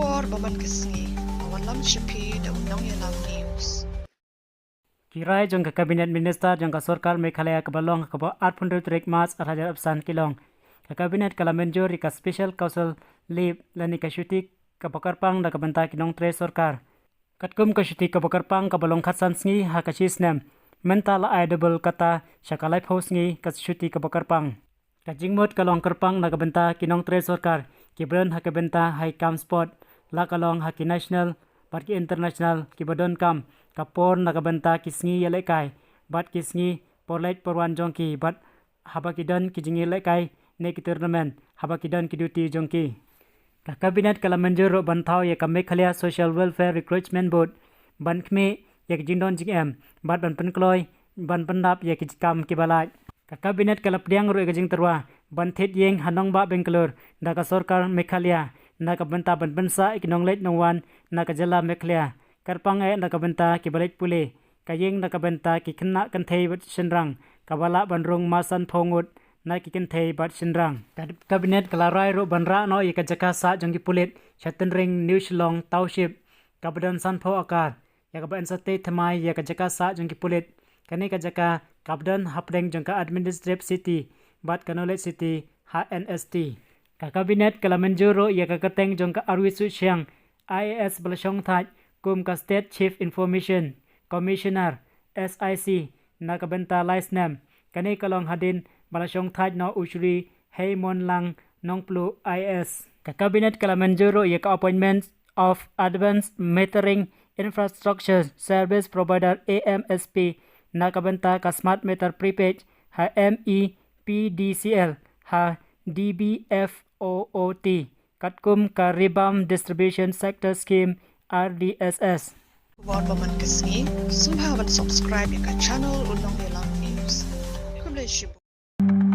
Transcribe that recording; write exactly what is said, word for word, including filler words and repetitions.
Por ba man ka sngi, a wallam shapi da u Nongïalam News. Ki rai jong ka Cabinet Minister jong ka Sorkar Meghalaya kaba long kaba arphew tarik March arhajar arphew san ki long. Ka Cabinet ka la mynjur ïa ka special council leave lane ka shuti kaba kyrpang na ka bynta ki nongtrei sorkar. Katkum ka shuti kaba kyrpang kaba long khatsan sngi ha ka shi snem, mynta la ai double kata sha ka laiphew sngi ka shuti kaba kyrpang. Ka jingmut ka long kyrpang na ka bynta ki nongtrei sorkar kiba don ha ka bynta ha ki kam sport, la ka long ha ki national bad ki international kiba donkam, ka por na ka bynta ki sngi ïalehkai bad ki sngi por leit por wan jong ki, bad haba ki don ki jingïalehkai ne ki tournament, haba ki don ki duty jong ki. Ka Cabinet ka la mynjur ruh ban thaw ïa ka Meghalaya Social Welfare Recruitment Board ban khmih ïa ka jingdon jingem bad ban pynkloi ban pyndap ïa ki kam kiba lait. Ka Cabinet ka la pdiang ruh ïa ka jingtyrwa ban thied ïing ha nongbah Bangalore da ka Sorkar Meghalaya na ka bynta ban pynsah ïa ki nongleit nongwan na ka jylla Meghalaya, kyrpang eh na ka bynta kiba leit pule. Ka ïing na ka bynta ki khynnah kynthei bad shynrang kaba lah ban rung marsanphew ngut na ki kynthei bad shynrang. Ka Cabinet ka la rai ruh ban rah noh ïa ka jaka sah jong ki pulit sha Tynring, New Shillong Township, kaba don sanphew akar, ïa kaba yn sa tei thymmai ïa ka jaka sah jong ki pulit. Kane ka jaka kaba don hapdeng jong ka Administrative City bad ka Knowledge City ha N S T. Ka Cabinet ka la mynjur ruh ïa ka kyrteng jong ka Arwit Suh Shiang, I A S ba la shongthait kum ka State Chief Information Commissioner, S I C, na ka bynta lai snem. Kane ka long hadien ba la shongthait noh u Shri Heimonlang Nongpluh, I A S. Ka Cabinet ka la mynjur ruh ïa ka Appointment of Advanced Metering Infrastructure Service Provider, A M S P, na ka bynta ka Smart Meter Prepaid ha M E P D C L ha D B F O O T, katkum ka Revamped Distribution Sector Scheme, R D S S. Wat ba man ka sngi, sngewbha ban subscribe ïa ka channel U Nongïalam News. Khublei shibun.